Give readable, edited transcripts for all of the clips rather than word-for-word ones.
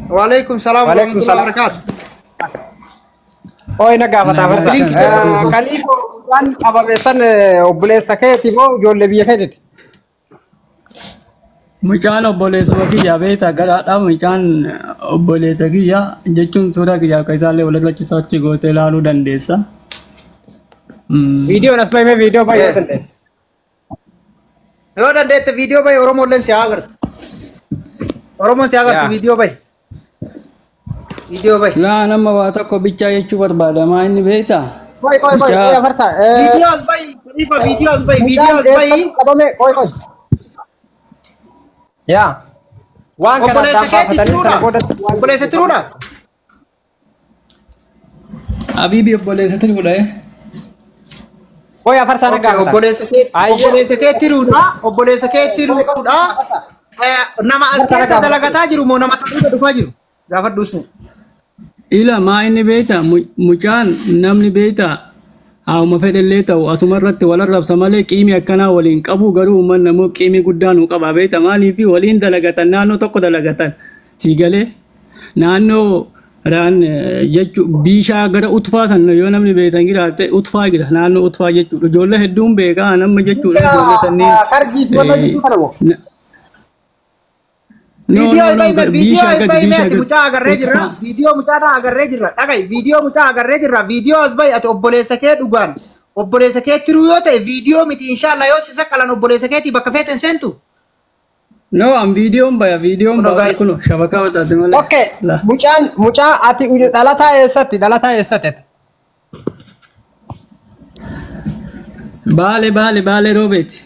Waalaikum salaam Waalaikum warahmatullahi salaam. wabarakatuh. Oi na gaafata Nagaa farsa. Link Kaliifoo waan qabame san obboleessa keeti moo ijoollee biyya keetiiti? Mucaan obboleessuma kiyya beektaa garaadha. Mucaan obboleessa kiyya jechuun suuraa kiyya akka isaallee wal irratti achi gootee ilaaluu dandeessa. Viidiyoon as bahee viidiyoo baay'ee dandeessa. Yoo dandeette viidiyoo bahi Oromoolleen si haa agartu. Oromoon si haa agartu Yaa. viidiyoo bahi. Viidiyoo bahi. Laa nama waa tokko bichaa jechuu barbaada. Maa inni beektaa? Koi koi koi Mucaa koi afarsa. Viidiyoo as bahi. Khalifa viidiyoo as bahi. Viidiyoo Mucaan as bahi. eessatti qabame koi koi. Yaa. Waan kana Obboleessa addaan keetti baafatanii tiruudha. sana boodatti waan Obboleessa tiruudha. Abiibi obboleessa tiruudha. Koi afarsa na Okay, gaafata. obboleessa kee Ayyee. obboleessa kee tiruudha. Obboleessa kee tiruudha. Nama as Afarsa na keessa gaafata. dalagataa jiru moo nama tarii dhufaa jiru? Gaafadhuus nu. Ila maa inni beektaa mucaan namni beektaa hauma fedhellee ta'u asuma irratti wal arrabsa malee qiimii akkanaa waliin qabu garuu uummanni ammoo qiimii guddaa nu qaba beektaa maaliif waliin dalagatan naannoo tokko dalagatan sii galee naannoo raan jechuu biishaa gara utfaa san yoo namni beektan jiraate utfaa jira naannoo utfaa jechuudha ijoollee hedduun beekaa nama jechuudha ijoollee sanniin. Karjii fi wanta jiru kana moo? No, Viidiyoo no, no, hime viidiyoo biishaa gadi hime biishaa ati gadi mucaa agarree jirra. utfaa. Viidiyoo mucaadhaa agarree jirra. Dhaga'i viidiyoo mucaa agarree jirra. Viidiyoo as bahi ati obboleessa kee dhugaan. Obboleessa kee tiruu yoo ta'e viidiyoo miti inshaallah yoo si saqqalan obboleessa keetii bakka feeten seentu. No, an viidiyoon baya viidiyoon Kunoo baya guys. kuno shabakaa wataate malee. Okay. La. Mucaan mucaa ati dhalataa eessatti? Dhalataa eessatti ati? Baale baale baale roobeeti.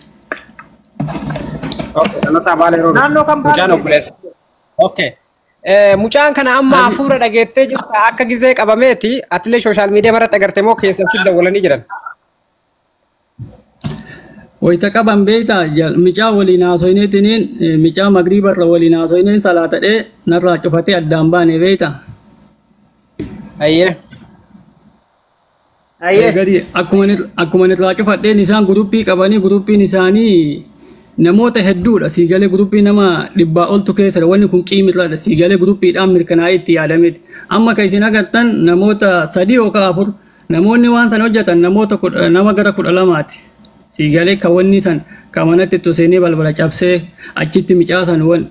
Okay, dhalataa Baalee Roobeeti. Naannoo kan Mucaan Baalee obboleessa. Okay. Mucaan kana amma Ani hafuura dhageettee jirta akka gizee qabameeti atilee sooshaal miidiyaa irratti agarte moo keessan si dawwalanii jiran? wayita qaban beektaa micaa waliin haasoineetiniin micaa magriibarra waliin haasoineen salaatadhee narraa cufatee addaan baane beektaa. Ayyee. Ayyee. Gadi akkuma irraa cufadheen isaan guruppii qabanii guruppiin isaanii namoota hedduudha siigalee guruppii nama dhibbaa oltu keessadha wanni kun qiimirraadha siigalee guruppiidhaan mirkanaa'ee itti yaadameeti. Amma kan isin agartan namoota sadii yookaan afur namoonni waan san hojjetan namoota nama gara 12ti. Siigalee kan wanni san kan manatti itti seenee balbala cabsee achitti micaasan wan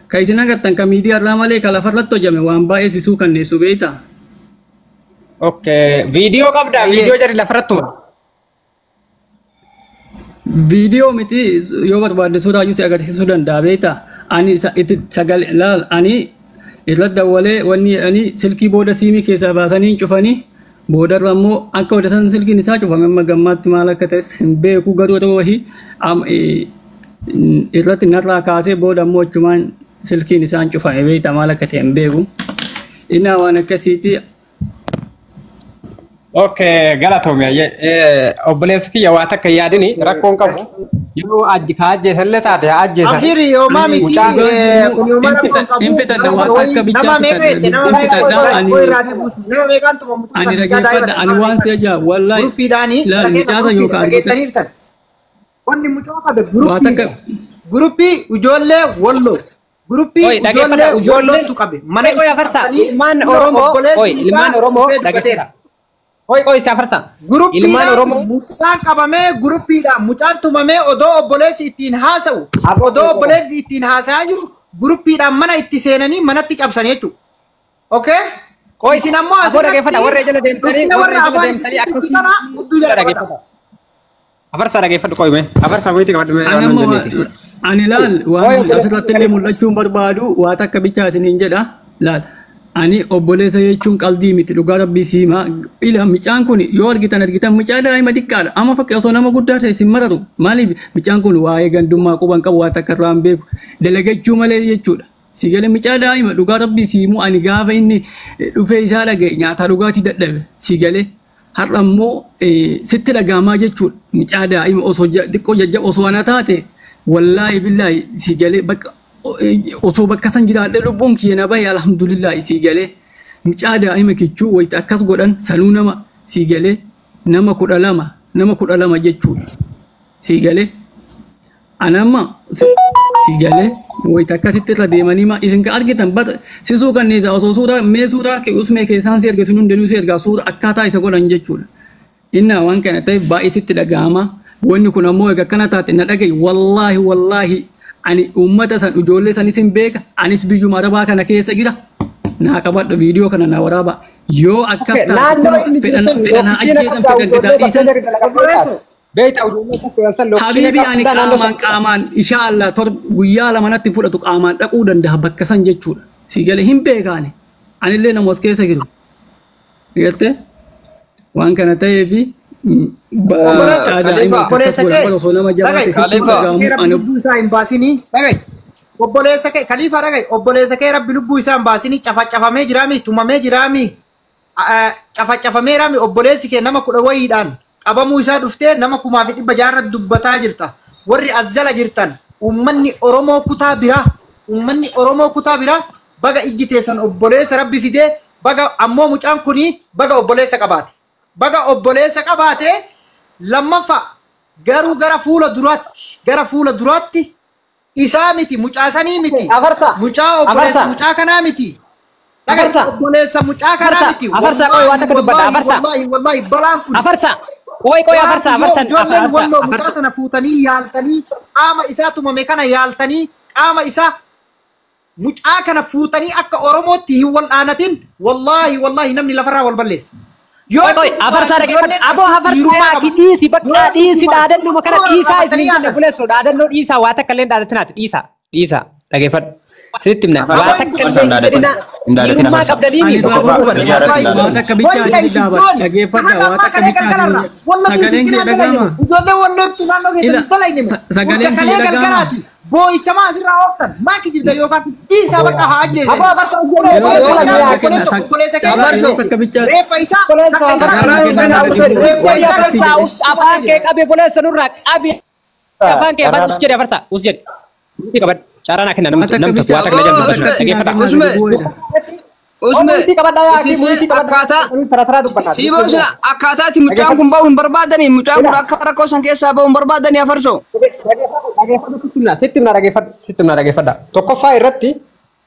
kan isin agartan kan miidiyaarraa malee kan lafarratti hojjame waan baay'ee sisuu kanneessu beektaa. Okay. Viidiyoo qabdaa? Ayyee. Viidiyoo jari lafarratti moo? Viidiyoo miti yoo barbaadde suuraa iyyuu si agarsiisuu danda'a beektaa. Ani itti sagalee laal ani irratti dawwalee wanni ani silkii booda siimii keessaa baasanii hin cufanii boodarra immoo akka odeessan silkiin isaa cufame amma gammaatti maal akka ta'es hin beeku garuu yeroo wahii irratti narraa kaasee booda immoo achumaan silkiin isaan cufame beektaa maal akka ta'e hin beeku. Innaa waan akkasiiti. Okay, galatoomi ayyee. Obboleessi kiyya waa takka hin yaadini rakkoon qabu. Yoo ajji ka ajjeesanillee taate haa ajjeesan. Amshiri yoomaa Ani miti mucaa kun yoomaa hin rakkoon qabu hin fixadha nama waan wayii takka bichaa nama meeqa fixadha jette nama hin meeqa fixadha qoy ani qoy irraa deebuus nama meeqaan tuma mucaa ani mucaa daa'ima dhageeffadha ani nama waan meeqa si ajaa wallahi guruppiidhaanii laal isa keessa mucaa san guruppiidha yookaan argite dhageettaniirtan. Wanni mucaa qabe waa takka guruppiidha. Guruppii ijoollee walloo. Guruppii Oi dhageeffadha ijoollee ijoolleen. wallootu qabe. Mana Oi oi itti afarsa qabsanii ilmaan kunoo Oromoo obboleessi oi mucaa ilmaan Oromoo dhufee dubbateera. dhageeffadha. Oi oi si afarsa. Ilmaan Guruppiidhaan Oromoo mucaan qabamee guruppiidhaan mucaan tumamee odoo obboleessi ittiin haasa'u aboo odoo oi oi. obboleessi ittiin haasa'aa jiru guruppiidhaan mana itti seenanii manatti cabsanii jechuudha. Okay? Qoi Isin ammoo aboo dhageeffadha asirratti warra jala deemtanii dhuftee warra warra jala afaan deemtanii isinitti akkasii dubbitanaa hudduu jala qabata. dhageeffadha. Afarsa dhageeffadhu qoy mee afarsa wayitii qabadhu mee ani waan amma jenneeti. ani laal Oi waan obboleessi asirratti illee mul'achuun barbaadu waa takka bichaa isiniin jedha laal ani obboleessa jechuun qalbii miti dhugaa rabbii siimaa ila mucaan kun yoo argitan argitan mucaa daa'ima xiqqaadha amma fakkii osoo nama guddaa ta'e isin mararu maaliif mucaan kun waa'ee gandummaa quban qabu waa takka irraa hin beeku dalagachuu malee jechuudha. Si galee mucaa daa'ima dhugaa rabbii siimuu ani gaafa inni dhufee isaa dhagaye nyaata dhugaatii dadhabe si galee har'a immoo sitti dhagaamaa jechuudha mucaa daa'ima osoo xiqqoo jajjaba osoo ana taate wallaahi billaahi si galee bakka osoo bakka san jiraadhe lubbuun kiyya na bahe alhamdulillaahi si galee mucaa daa'ima kichuu wayita akkas godhan sanuu nama si galee nama 12 nama 12 jechuudha si galee anamma Si galee wayita akkasitti irra deemanii ma isin ka argitan bata sisuu kanneessa osoo suura mee suura usmee keessaan si erge sun hundinuu si ergaa suura akkaataa isa godhan jechuudha. Inna waan kana ta'eef baay'ee sitti dhaga'ama. Wanni kun ammoo egaa akkana taate na dhaga'i wallaahi wallaahi ani uummata san ijoollee sanis hin beeka anis biyyuma arabaa kana keessa jira. Naa qabadhu viidiyoo kana naa waraaba. Yoo akkas taate fedhan fedhan ajjeesan fedhan gadaa dhiisan. Habiibi ani qaamaan qaamaan inshaallah guyyaa lama natti fudhatu qaamaan dhaquu danda'a bakka san jechuudha. Si galee hin beekaani. Anillee nama as keessa jiru. Gartee waan kana ta'eefi Obboleessa kee Khalifa dhaga'i obboleessa kee Rabbi lubbuu isaa hin baasinii cafacafamee jiraami tumamee jiraami cafacafameeraami obboleessi kee nama 10 wayiidhaan qabamuu isaa dhuftee nama 1600 dubbataa jirta. Warri as jala jirtan uummanni Oromoo kutaa biraa uummanni Oromoo kutaa biraa baga ijji teessan obboleessa Rabbi fidee baga ammoo mucaan kunii baga obboleessa qabaate. Baga obboleessa qabaate lammaffaa garuu gara fuula duraatti isaa miti mucaa sanii miti mucaa obboleessa mucaa kanaa miti. Obboleessa mucaa kanaa miti. Wallaahi wallaahi balaan kun. Qoy qoy afarsa afarsa. Ijoolleen walloo mucaa sana fuutanii yaaltanii qaama isaa tumame kana yaaltanii qaama isaa mucaa kana fuutanii akka Oromootti hin wal'aanatin wallaahi wallaahi namni lafarraa wal balleessa. Qoy qoy afarsa dhaggeeffadhu. Aboo afarsa dhiisi bakka dhiisi dhaadannoo kana dhiisaa isin jenne buleessu dhaadannoo dhiisaa waa takka illee dhaadattinaati dhiisaa dhiisaa dhaggeeffadhu. Sitti himna waa takka illee dhiirummaa qabdanii miti. Ijoollee wallootu naannoo keessatti dalayne kalee galgalaati boo'ichamaa asirraa ooftan maa kijibda yookaan dhiisaa bakka haa ajjeesan. Reeffa isaa afaan kee qabe buleessa nurraa qabe afaan kee afaan us jedhe afarsa us jedhe nuti qabadhu. Caraan akka namni tokko waa takka na jalli dhaggeeffadha. Usme akkaataa siiboo sana akkaataatti mucaan kun ba'uu hin barbaadanii mucaan kun akka rakkoo san keessaa ba'uu hin barbaadanii afarsoo. Sitti himna dhaggeeffadhu sitti himna dhaggeeffadha. Tokkoffaa irratti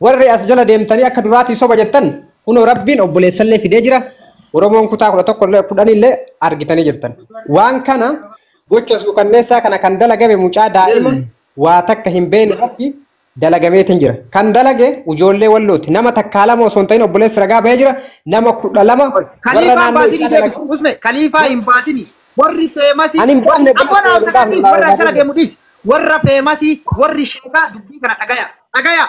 warri as jala deemtanii akka duraatii soba jettan kunoo Rabbiin obboleessallee fidee jira. Oromoon kutaa 11 10 argitanii jirtan. Waan kana gocha suukanneessaa kana kan dalagame mucaa daa'ima waa takka hin beekne irratti dalagameetiin jira. Kan dalage ijoollee wallooti. Nama takkaa lama osoo hin ta'in obboleessi ragaa bahee jira. Nama 12 Khaliifaa hin baasinii deebisi. Usme Khaliifaa hin baasinii. Warri feemasii abboon haamsa kan dhiisi warra asirra deemu dhiisi. Warra feemasii warri sheekaa dubbii kana dhagaya. Dhagaya.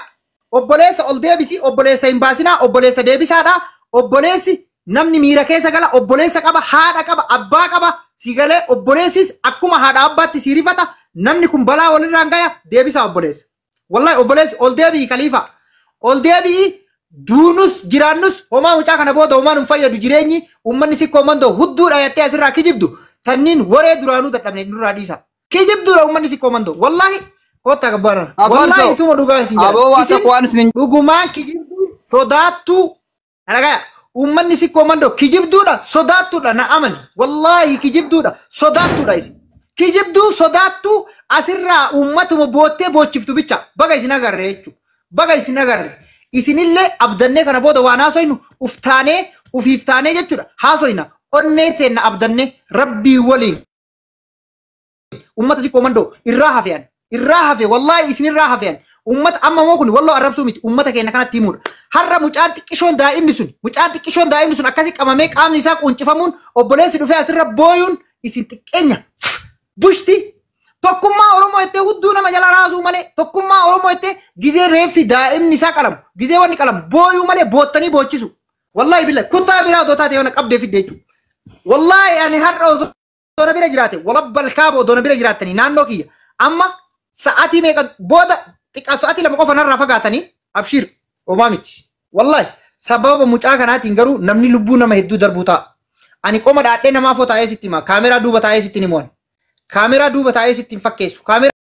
Obboleessa ol deebisi obboleessa hin baasinaa obboleessa deebisaadha. Obboleessi namni miira keessa gala obboleessa qaba haadha qaba abbaa qaba si galee obboleessis akkuma haadha abbaatti si rifata namni kun balaa walirraan gaya deebisaa obboleessa. Wallahi obboleessi ol deebi'i Khalifa. Ol deebi'i duunus jiraannus homaa mucaa kana booda homaan hin fayyadu jireenyi uummanni sikkoo mandoo hudduudha jettee asirraa kijibdu tanniin waree duraanuu dadhabne nurraa dhiisa. Kijibduudha uummanni sikkoo mandoo wallahi kottaa gabbaaraan. Wallahi isuma dhugaa isin jedha. Isin dhugumaan kijibduu sodaattuu dhagaya. Uummanni sikkoo mandoo kijibduudha sodaattuudha na amani. Wallahi kijibduudha sodaattuudha isin. Kijibduu sodaattuu asirraa uummatuma boottee boochiftu bicha baga isin agarre jechuudha. Baga isin agarre. Isinillee abdannee kana booda waan haasoynu uftaanee ufiiftaanee jechuudha. Haasoyna onnee teenna abdannee rabbii waliin. Uummata sikkoo mandoo irraa hafean. Irraa hafe wallaahi isin irraa hafean. Uummata amma moo kun walloo arrabsuu miti uummata keenya kanatti himuudha. Har'a mucaan xiqqishoon daa'imni sun mucaan xiqqishoon daa'imni sun akkasi qabamee qaamni isaa quncifamuun obboleessi dhufee asirra booyuun isin xiqqeenya. Bushti tokkummaa Oromoo jettee hudduu nama jala raasuu malee tokkummaa Oromoo jettee gizee reeffi daa'imni isaa qalamu gizee wanni qalamu booyuu malee boottanii boochisu. Wallaahi billahi kutaa biraa odoo taate yoona qabdee fidde jechuudha. Wallaahi ani har'a osoo na bira jiraate walabbal kaaba odoo na bira jiraattanii naannoo kiyya amma sa'aatii meeqa booda xiqqaa sa'aatii 2 qofa narraa fagaatanii abshiir homaa miti. Wallaahi sababa mucaa kanaatiin garuu namni lubbuu nama hedduu darbuu ta'a. Ani qoma dhaadhee namaafoo taa'ee sitti hima kaameraa duuba taa'ee sitti himuun. Kaameraa duuba taa'ee sitti hin fakkeessu. Kaameraa